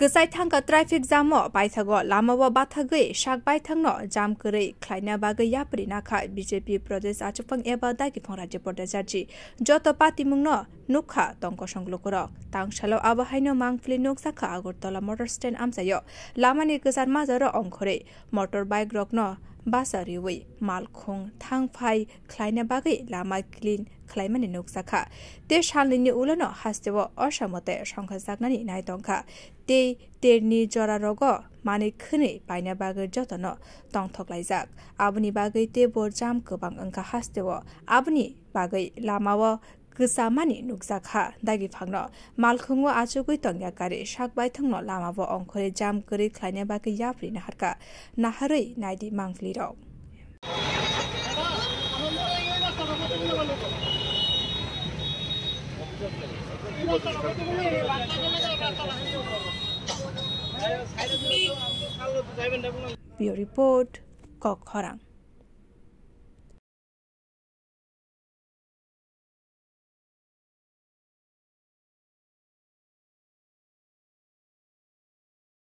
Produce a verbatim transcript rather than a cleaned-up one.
Kwchai thangkha traffic jam o paithago lamao bathagwi sak baithangno jam kwrwi khlaina bagwi yapri nakha B J P Pradesh achukphang eba dagiphangra Dipor Dejarji. Joto patimungno nukha tongkosong lukurok. Tangsalo abo haino mangpili nukjakha Agartala motor stand amchaio. Lamani kwchar majaro ongkhorwi motor bike rokno basa riwi malkhung thangphai khlaina bagwi lama clean khlaimani nukjakha. Tei salnwini ulono hasteo osa mote songkhajaknani nai tongkha. Tei terni jorarogo manwi khwnwi paina bagwi jotono tongthoklaijak. Aboni bagwi tei bo jam kwbang wngkha hasteo. Aboni bagwi lamao kwchamani nukjakha. Dagiphanno malkhungo achugwi tongya gari sak baithangno lamao ongkhorwi jam kwrwi khlaina bagwi yapri naharkha. Naharwi naidi mangpilirok. Bureau Report, Kok Khorang.